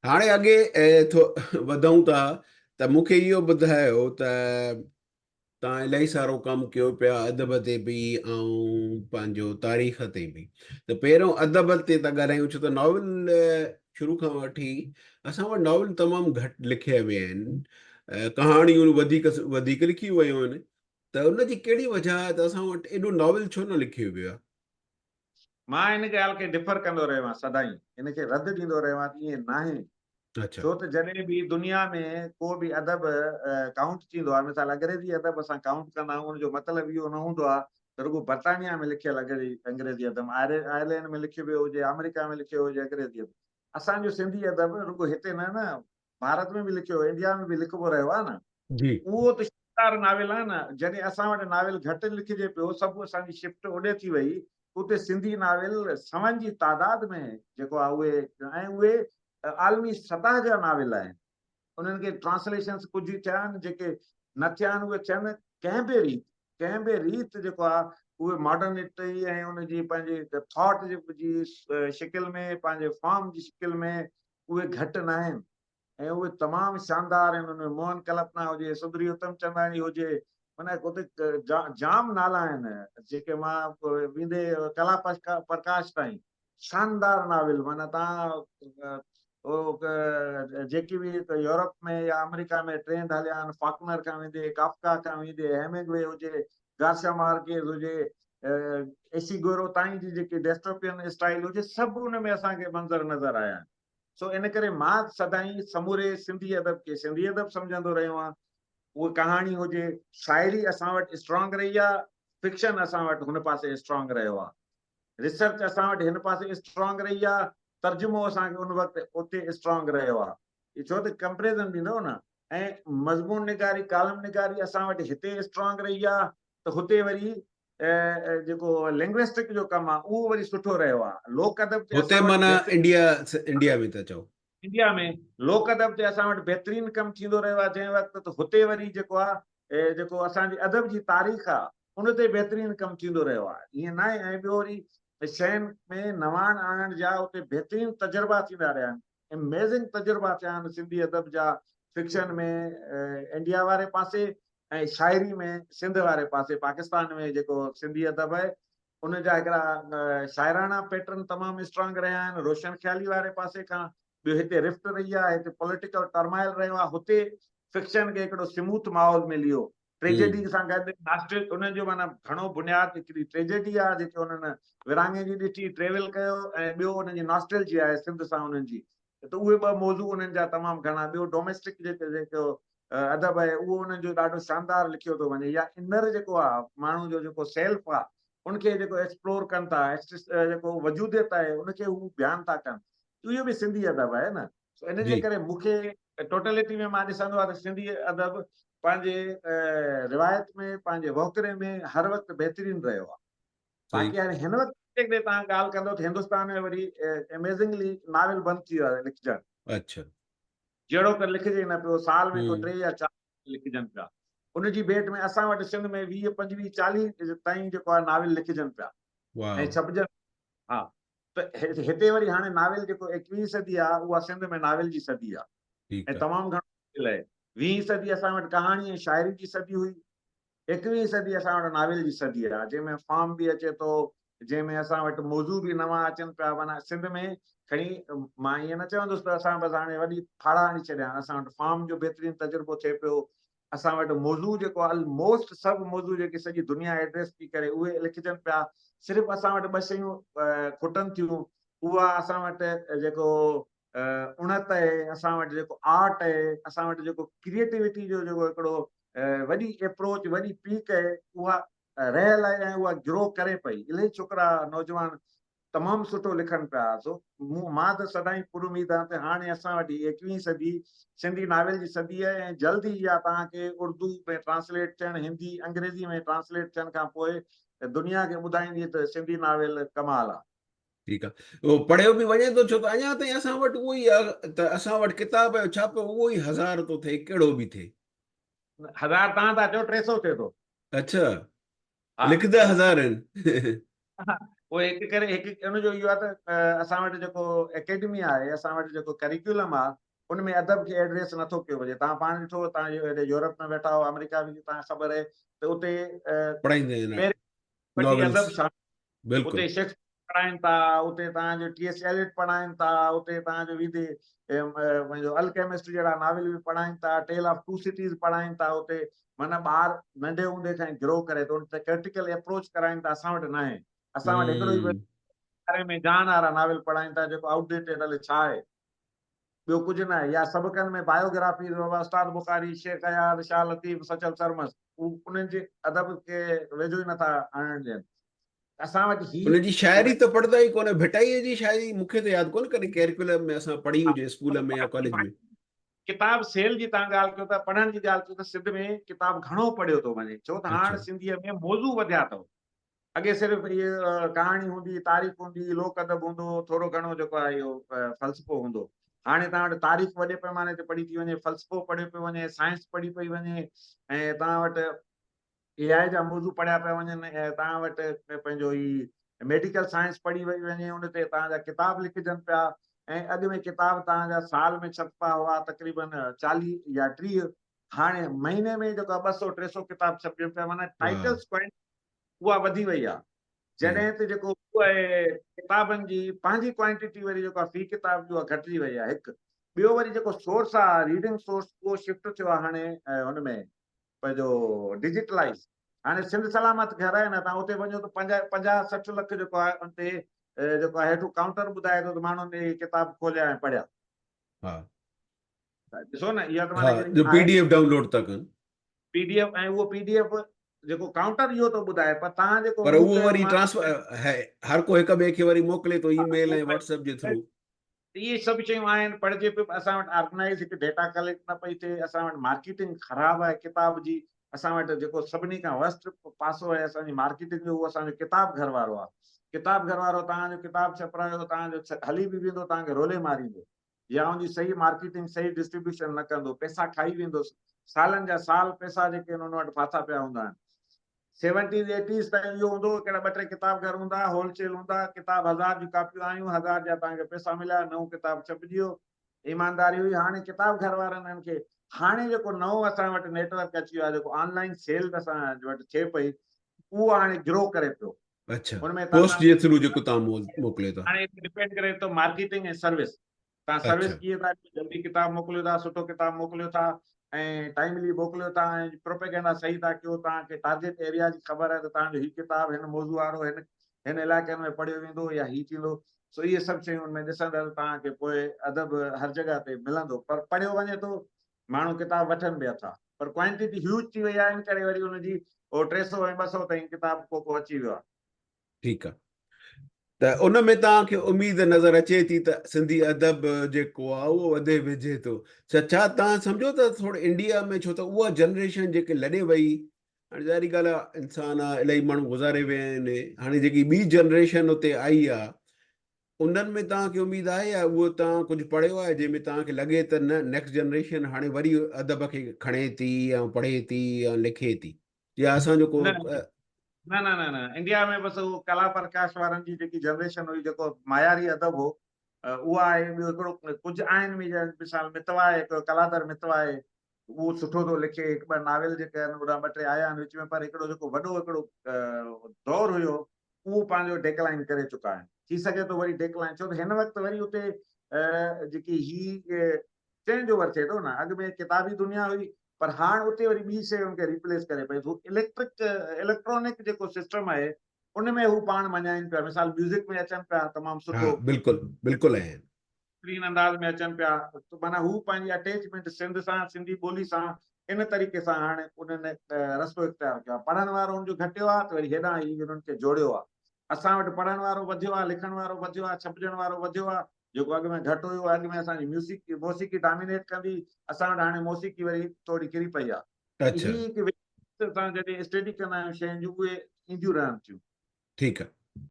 هاڻي اڳي ٿو وڌون ٿا ته مون کي اهو ٻڌايو ته تان الاهي سارو ڪم ڪيو پيا ادب تي به ۽ پنهنجو تاريخ تي به ته پهريون ادب تي ٿا ڳالهايون ڇو ته ناول شروع کان وٺي اسان وٽ ناول تمام گهٽ لکيا ويا آهن، ڪهاڻيون وڌيڪ وڌيڪ لکيون ويون آهن ته ان جي ڪهڙي وجه آهي ته اسان وٽ ايڏو ناول ڇو نه لکيو ويو آهي؟ مان ان ڳالهه کي ڊفر ڪندو رهيو آهيان سدائين ان کي رد ڏيندو رهيو آهيان ته ائين ناهي. ڇو ته جڏهن به دنيا ۾ ڪو به ادب ڪائونٽ ٿيندو آهي، مثال انگريزي ادب اسان ڪائونٽ ڪندا آهيون، ان جو مطلب اهو نه هوندو آهي ته رڳو برطانيا ۾ لکيل انگريزي ادب، آئرلينڊ ۾ لکيو ويو هجي، آمريڪا ۾ لکيو هجي انگريزي ادب. اسان جو سنڌي ادب رڳو هتي نه نه ڀارت ۾ به لکيو، انڊيا ۾ به لکبو رهيو آهي نه. اهو ته شاندار ناول آهي نه. جڏهن اسان وٽ ناول گهٽ لکجي پيو، سڀ اسان جي شفٽ اوڏي ٿي وئي، اتي سنڌي ناول سون جي تعداد ۾ جيڪو آهي اهي ۽ اهي عالمي سطح جا ناول آهن، انهن کي ٽرانسليشنس ڪجهه ئي ٿيا آهن، جيڪي نه ٿيا آهن اهي ٿين ڪنهن به ريت، ڪنهن به ريت جيڪو آهي اهي ماڊرنٽي ۽ ان جي پنهنجي ٿاٽ جي شڪل ۾ پنهنجي فارم جي شڪل ۾ اهي گهٽ نه آهن ۽ اهي تمام شاندار آهن. ان ۾ موهن ڪلپنا هجي، سندري اتم چنداڻي هجي، معنيٰ اتي جام نالا آهن جيڪي مان ويندي ڪلا پرڪاش تائين شاندار ناول معنيٰ تان جيڪي به يورپ ۾ يا آمريڪا ۾ ٽرينڊ هليا آهن، فاڪنر کان ويندي، ڪافڪا کان ويندي، هيمنگوي هجي، گارشيا مارڪيز هجي، ايسي گورو تائين جي جيڪي ڊيسٽوپين اسٽائيل هجي، سڀ ان ۾ اسان کي منظر نظر آيا آهن. سو ان ڪري مان سدائين سموري سنڌي ادب کي سنڌي ادب سمجهندو رهيو آهيان. اهي ڪهاڻي هجي، شاعري اسان وٽ اسٽرانگ رهي آهي، فڪشن اسان وٽ هن پاسي اسٽرانگ رهيو آهي. ريسرچ اسان وٽ هن پاسي اسٽرانگ رهي آ، ترجمو اسان کي ان وقت اتي اسٽرانگ رهيو آ، ڇو ته ڪمپريزن ڏيندو نه، ۽ مضمون نگاري، ڪالم نگاري اسان وٽ هتي اسٽرانگ رهي آ ته هتي وري جيڪو لنگوسٽڪ جو ڪم آ اهو وري سٺو رهيو آ. لوڪ ادب تي هتي اسان وٽ معنيٰ بهترين انڊيا انڊيا ۾ ٿا چئو. انڊيا ۾ لوڪ ادب تي اسان وٽ بهترين ڪم ٿيندو رهيو آ جنهن وقت ته هتي وري جيڪو آ جيڪو اسان جي ادب جي تاريخ آ ان تي بهترين ڪم ٿيندو رهيو آهي، ائين ناهي ۽ ٻيو وري شين ۾ نواڻ آڻڻ جا اتي بهترين تجربا ٿيندا رهيا آهن، اميزنگ تجربا ٿيا آهن سنڌي ادب جا فڪشن ۾ انڊيا واري پاسي ۽ شاعري ۾ سنڌ واري پاسي پاڪستان ۾ جيڪو سنڌي ادب آهي ان جا هڪڙا شاعراڻا پيٽرن تمام اسٽرانگ رهيا آهن روشن خيالي واري پاسي کان، ٻيو هتي رفٽ رهي آهي، هتي پوليٽيڪل ٽرمائل رهيو آهي، هتي فڪشن کي هڪڙو سموٿ ماحول ملي ويو، ٽريجڊي سان گڏ ناسٽل انهن جو معنيٰ گهڻو بنياد هڪڙي ٽريجڊي آهي جيڪي انهن ورهاڱي جي ڏٺي ٽريول ڪيو ۽ ٻيو انهن جي ناسٽلجي آهي سنڌ سان انهن جي ته اهي ٻه موضوع انهن جا تمام گهڻا ٻيو ڊوميسٽڪ جيڪو جيڪو ادب آهي اهو انهن جو ڏاڍو شاندار لکيو ٿو وڃي يا انر جيڪو آهي ماڻهو جو جيڪو سيلف آهي ان کي جيڪو ايڪسپلور ڪن ٿا جيڪو وجوديت آهي ان کي هو بيان ٿا ڪن اهو به سنڌي ادب آهي نه سو ان جي ڪري مون کي ٽوٽلٽي ۾ مان ڏسندو آهيان ته سنڌي ادب پنهنجي روايت ۾ پنهنجي وهڪري ۾ هر وقت بهترين رهيو آهي. باقي هاڻي هن وقت جيڪڏهن توهان ڳالهه ڪندو ته هندستان ۾ وري اميزنگلي ناول بند ٿي ويو آهي لکجڻ. جهڙو ڪر لکجي ئي نه پيو، سال ۾ ڪو 3 يا 4 لکجن پيا. ان جي ڀيٽ ۾ اسان وٽ سنڌ ۾ 20، 25، 40 تائين جيڪو آهي ناول لکجن پيا ۽ ڇپجن. ها ته هتي وري هاڻي ناول جيڪو ايڪويهين صدي آ اها سنڌ ۾ ناول جي صدي آ ۽ تمام گهڻو ناول آهي. ويهين صدي اسان وٽ ڪهاڻي ۽ شاعري جي صدي هئي. ايڪويهين صدي اسان وٽ ناول جي صدي آ جنهن ۾ فارم به اچي ٿو جنهن ۾ اسان وٽ موضوع به نوان اچن پيا معنيٰ سنڌ ۾ کڻي مان ائين نه چوندس ته اسان بس هاڻي وڏي ڦاڙها هڻي ڇڏيا آهن اسان وٽ فارم جو بهترين تجربو ٿئي پيو اسان وٽ موضوع جيڪو آهي الموسٽ سڀ موضوع جيڪي سڄي دنيا ايڊريس ٿي ڪري اهي لکجن پيا صرف اسان وٽ ٻه شيون کٽن ٿيون اها اسان وٽ جيڪو اڻت آهي اسان وٽ جيڪو آرٽ آهي اسان وٽ جيڪو ڪريئيٽيوٽي جو جيڪو هڪڙو وڏي اپروچ وڏي پيڪ آهي اها رهيل آهي ۽ اها گرو ڪري پئي الاهي ڇوڪرا نوجوان تمام سٺو لکن پيا سو مون مان ته سدائين پر اميد آهيان ته هاڻي اسان وٽ هي ايڪويهين صدي سنڌي ناول جي صدي آهي ۽ جلد ئي اها توهان کي اردو ۾ ٽرانسليٽ ٿيڻ هندي انگريزي ۾ ٽرانسليٽ ٿيڻ کان پوء دنيا کي ٻڌائيندي ته سنڌي ناول ڪمال آهي. ٺيڪ آ اهو پڙهيو به وڃي ٿو ڇو ته اڃا تائين اسان وٽ اهو ئي آ ته اسان وٽ ڪتاب جو ڇاپو اهو ئي هزار ٿو ٿئي ڪهڙو به ٿئي. هزار توهان ٿا چئو 300 ٿئي ٿو. اڇا لکندا هزار آهن. پوء هڪ ڪري هڪ ان جو اهو آهي ته اسان وٽ جيڪو اڪيڊمي آهي، اسان وٽ جيڪو ڪريڪيولم آهي، ان ۾ ادب کي ايڊريس نٿو ڪيو وڃي. توهان پاڻ ڏٺو، توهان هيڏي يورپ ۾ ويٺا آهيو، آمريڪا ۾ توهان کي خبر آهي ته اتي پڙهائيندا آهن پهرين وٺي ادب ناولز شامل، بلڪل. اتي شيڪسپيئر پڙهائين ٿا، اتي توهان جو ٽي ايس ايليٽ پڙهائين ٿا، اتي توهان جو ويندي پنهنجو الڪيمسٽ جهڙا ناول به پڙهائين ٿا، ٽيل آف ٽو سٽيز پڙهائين ٿا، اتي معنيٰ ٻار ننڍي هوندي کان ئي گرو ڪري ٿو، ان تي ڪرٽيڪل ايپروچ ڪرائين ٿا، اسان وٽ ناهي. اسان وٽ هڪڙو ئي باري ۾ جان وارا ناول پڙهائين ٿا جيڪو آئوٽ ڊيٽيڊ الائي ڇا آهي، ٻيو ڪجهه ناهي. يا سبقن ۾ بايوگرافيز بابا استاد بخاري، شيخ اياز، شاهه لطيف، سچل سرمست، هو انهن جي ادب کي ويجهو ئي نٿا آڻڻ ڏين. اسان وٽ هي انهن جي شاعري ته پڙهندا ئي ڪونه. ڀٽائيء جي شاعري مون کي ته ياد ڪونه ڪڏهن ڪيريڪولم ۾ اسان پڙهي هجي اسڪول ۾ يا ڪاليج ۾. ڪتاب سيل جي تان ڳالهه ڪيو ٿا، پڙهڻ جي ڳالهه ڪيو ته سنڌ ۾ ڪتاب گهڻو پڙهيو ٿو وڃي، ڇو ته هاڻ سنڌيء ۾ موضوع وڌيا اٿو. اڳي صرف اهي ڪهاڻي هوندي، تاريخ هوندي، لوڪ ادب هوندو هو، ٿورو گهڻو جيڪو آهي اهو فلسفو هوندو هو. هاڻي توهان وٽ تاريخ وڏي پئماني تي پڙهي ٿي وڃي، فلسفو پڙهيو پيو وڃي، سائنس پڙهي پئي وڃي ۽ توهان وٽ اي آء جا موضوع پڙهيا پيا وڃن ۽ توهان وٽ پنهنجو هي ميڊيڪل سائنس پڙهي وئي وڃي ان تي توهان جا ڪتاب لکجن پيا ۽ اڳ ۾ ڪتاب توهان جا سال ۾ ڇپبا هئا تقريبن 40 يا 30، هاڻي مهيني ۾ جيڪو آهي 200 300 ڪتاب ڇپجن پيا، معنيٰ ٽائيٽلز ڪوائنٽي اها وڌي وئي آهي، جڏهن ته جيڪو اهي ڪتابن جي پنهنجي ڪوائنٽيٽي وري جيڪو آهي في ڪتاب جي اها گهٽجي وئي آهي. هڪ ٻيو وري جيڪو سورس آهي ريڊنگ سورس اهو شفٽ ٿيو آهي هاڻي هن ۾ پنهنجو ڊجيٽلائيز. هاڻي سنڌ سلامت گهر آهي نه، توهان اتي وڃو ته 50 60 لک جيڪو آهي ان تي جيڪو آهي هيٺون ڪائونٽر ٻڌائي ٿو ته ماڻهن اهي ڪتاب کوليا ۽ پڙهيا. ڏسو نه اها ته معنيٰ جو پي ڊي ايف ڊائونلوڊ ٿا ڪن. پي ڊي ايف ۽ اهو پي ڊي ايف جيڪو ڪائونٽر اهو ٿو ٻڌائي پر توهان جيڪو پر اهو وري ٽرانسفر هر ڪو هڪ ٻئي کي وري موڪلي ٿو اي ميل ۽ واٽس ايپ جي ٿرو. اهي سڀ شيون آهن، پڙهجي پيو پر اسان وٽ آرگنائيز هڪ ڊيٽا ڪليڪٽ نه پئي ٿئي، اسان وٽ مارڪيٽنگ خراب آهي ڪتاب جي، اسان وٽ جيڪو سڀني کان ورسٽ پاسو آهي اسان جي مارڪيٽنگ جو اهو اسان جو ڪتاب گهر وارو آهي، ڪتاب گهر وارو توهان جو ڪتاب ڇپرايو توهان جو هلي به ويندو توهان کي رولي ماريندو يا ان جي صحيح مارڪيٽنگ صحيح ڊسٽريبيوشن نه ڪندو، پئسا کائي ويندو، سالن جا سال پئسا جيڪي آهن ان وٽ ڦاٿا پيا هوندا آهن. سيونٽيز ايٽيز تائين اهو هوندو هو ڪهڙا ٻه ٽي ڪتاب گهر هوندا هئا، هول سيل هوندا هئا، ڪتاب هزار جون ڪاپيون آيون، هزار جا توهان کي پئسا مليا، نئون ڪتاب ڇپجي ويو، ايمانداري هئي، هاڻي ڪتاب گهر وارن انهن کي هاڻي جيڪو نئون اسان وٽ نيٽ ورڪ اچي ويو آهي جيڪو آن لائين سيل اسان وٽ ٿئي پئي اهو هاڻي گرو ڪري پيو. اڇا پوسٽ جي ٿرو جيڪو توهان موڪليو ٿا. هاڻي ڊپينڊ ڪري ٿو مارڪيٽنگ ۽ سروس توهان سروس ڪيئن ٿا ڏيو، جلدي ڪتاب موڪليو ٿا، سٺو ڪتاب موڪليو ٿا ۽ ٽائيملي موڪليو ٿا ۽ پروپيگنڊا صحيح ٿا ڪيو، توهان کي ٽارگيٽ ايريا جي خبر آهي ته توهان جو هي ڪتاب هن موضوع وارو هن هن علائقن ۾ پڙهيو ويندو يا هي ٿيندو، سو اهي سڀ شيون ان ۾ ڏسندا ته توهان کي پوء ادب هر جڳهه تي ملندو پر پڙهيو وڃي ٿو، ماڻهو ڪتاب وٺن به اٿا پر ڪوانٽيٽي هيوج ٿي وئي آهي ان ڪري وري ان جي اهو 300 ۽ 200 تائين ڪتاب ڪو ڪو اچي ويو آهي. ٺيڪ آ ته ان ۾ توهان کي اميد نظر اچي ٿي ته سنڌي ادب جيڪو آ اهو وڌي ويجهي ٿو. ڇا توهان سمجهو ٿا ٿورو انڊيا ۾ ڇو ته اها جنريشن جيڪي لڏي وئي هاڻي ظاهري ڳالهه آ انسان آ الاهي ماڻهو گذاري ويا آهن هاڻي جيڪي ٻي جنريشن اتي آئي آ انهن ۾ توهان کي اميد آهي يا اهو توهان ڪجهه پڙهيو آهي جنهن ۾ توهان کي لڳي ته نه نيڪسٽ جنريشن هاڻي وري ادب کي کڻي ٿي ۽ پڙهي ٿي ۽ لکي ٿي يا اسان جو ڪو نه نه نه نه انڊيا ۾ بس اهو ڪلا پرڪاش وارن جي جيڪي جنريشن هئي جيڪو معياري ادب هو اهو آهي ٻيو هڪڙو ڪجهه آهن به مثال متوا آهي هڪڙو ڪلادر متوا آهي اهو سٺو ٿو لکي هڪ ٻه ناول جيڪي آهن اوڏانهن ٻه ٽي آيا آهن وچ ۾ پر هڪڙو جيڪو وڏو هڪڙو دور هيو اهو پنهنجو ڊيڪلائن ڪري چڪا آهن ٿي سگهي ٿو وري ڊيڪلائن ڇو ته هن وقت وري اتي جيڪي هي چينج اوور ٿئي ٿو نه اڳ ۾ ڪتابي دنيا هئي پر هاڻ اتي وري ٻي شيء ان کي ريپليس ڪري پئي ٿو اليڪٽرڪ اليڪٽرانڪ جيڪو سسٽم آهي ان ۾ هو پاڻ مڃائين پيا مثال ميوزڪ ۾ اچن پيا تمام سٺو. ها بلڪل بلڪل ائين. بهترين انداز ۾ اچن پيا ته معنيٰ هو پنهنجي اٽيچمينٽ سنڌ سان سنڌي ٻولي سان ان طريقي سان هاڻ انهن رستو اختيار ڪيو آهي پڙهڻ وارو ان جو گهٽيو آهي ته وري هيڏانهن هي انهن کي جوڙيو آهي اسان وٽ پڙهڻ وارو وڌيو آهي لکڻ وارو وڌيو آهي ڇپجڻ وارو وڌيو آهي جيڪو اڳ ۾ گهٽ هيو، اڳ ۾ اسان جي ميوزڪ موسيقي ڊامينيٽ ڪندي هئي، اسان وٽ هاڻي موسيقي وري ٿوري ڪري پئي آهي. اڇا. هي هڪ اسان جڏهن اسٽڊي ڪندا آهيون شين جون اهي اينديون رهن ٿيون. ٺيڪ آهي.